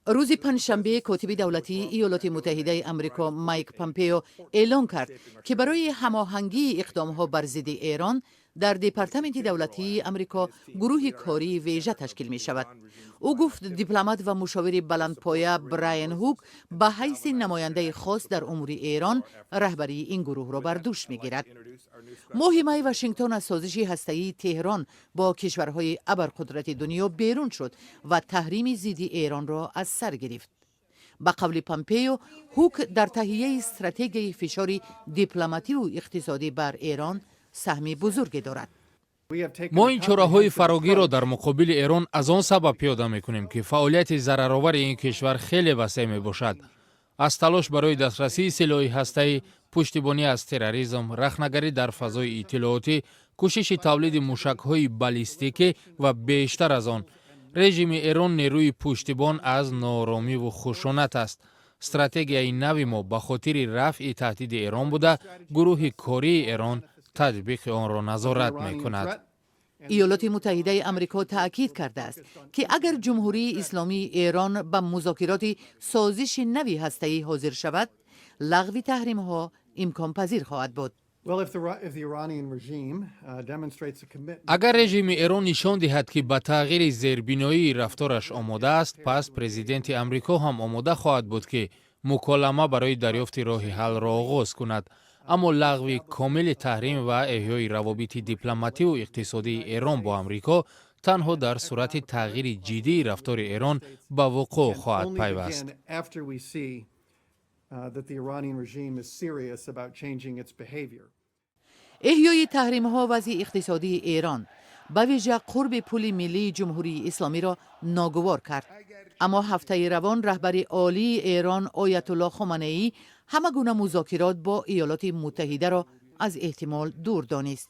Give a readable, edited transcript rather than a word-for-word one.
Рӯзи панҷшанбе котиби давлатии Иёлоти Муттаҳидаи Амрико Майк Помпео эълон кард, ки барои ҳамоҳангии иқдомҳо бар зидди Эрон дар Департаменти давлатии Амрико гурӯҳи кории вежа ташкил мешавад. Ӯ гуфт, дипломат ва мушовири баландпоя Брайан Ҳук ба ҳайси намояндаи хос дар умури Эрон раҳбарии ин гурӯҳро бар дӯш мегирад. Моҳи май Вашингтон аз созиши ҳастаии Теҳрон бо кишварҳои абарқудрати дунё берун шуд ва таҳрими зидди Эронро аз сар гирифт. Ба қавли Помпео, Ҳук дар таҳияи стратегияи фишори дипломативу иқтисодӣ бар Эрон саҳми бузурге дорад. Мо ин чораҳои фарогирро дар муқобили Эрон аз он сабаб пиёда мекунем, ки фаъолияти зараровари ин кишвар хеле васеъ мебошад: аз талош барои дастрасии силоҳи ҳастаӣ, пуштибонӣ аз терроризм, рахнагарӣ дар фазои иттилоотӣ, кӯшиши тавлиди мушакҳои баллистикӣ ва бештар аз он. Режими Эрон нерӯи пуштибон аз нооромиву хушунат аст. Стратегияи нави мо ба хотири рафъи таҳдиди Эрон буда, гурӯҳи кории Эрон татбиқи онро назорат мекунад. Иёлоти Муттаҳидаи Амрико таъкид кардааст, ки агар Ҷумҳурии Исломии Эрон ба музокироти созиши нави ҳастаӣ ҳозир шавад, лағви таҳримҳо имконпазир хоҳад буд. Агар режими Эрон нишон диҳад, ки ба тағйири зербиноии рафтораш омода аст, пас президенти Амрико ҳам омода хоҳад буд, ки муколама барои дарёфти роҳи ҳаллро оғоз кунад. Аммо лағви комили таҳрим ва эҳёи равобити дипломативу иқтисодии Эрон бо Амрико танҳо дар сурати тағйири ҷиддии рафтори Эрон ба вуқӯъ хоҳад пайваст. That the Iranian regime is serious about changing its behavior. Эҳёи таҳримҳо вазъи иқтисодии Эрон, ба вижа қурби пули миллии Ҷумҳурии Исломиро ногувор кард. Аммо ҳафтаи равон раҳбари олии Эрон Оятулло Хоманаӣ ҳама гуна музокирот бо Иёлоти Муттаҳидаро аз эҳтимол дур донист.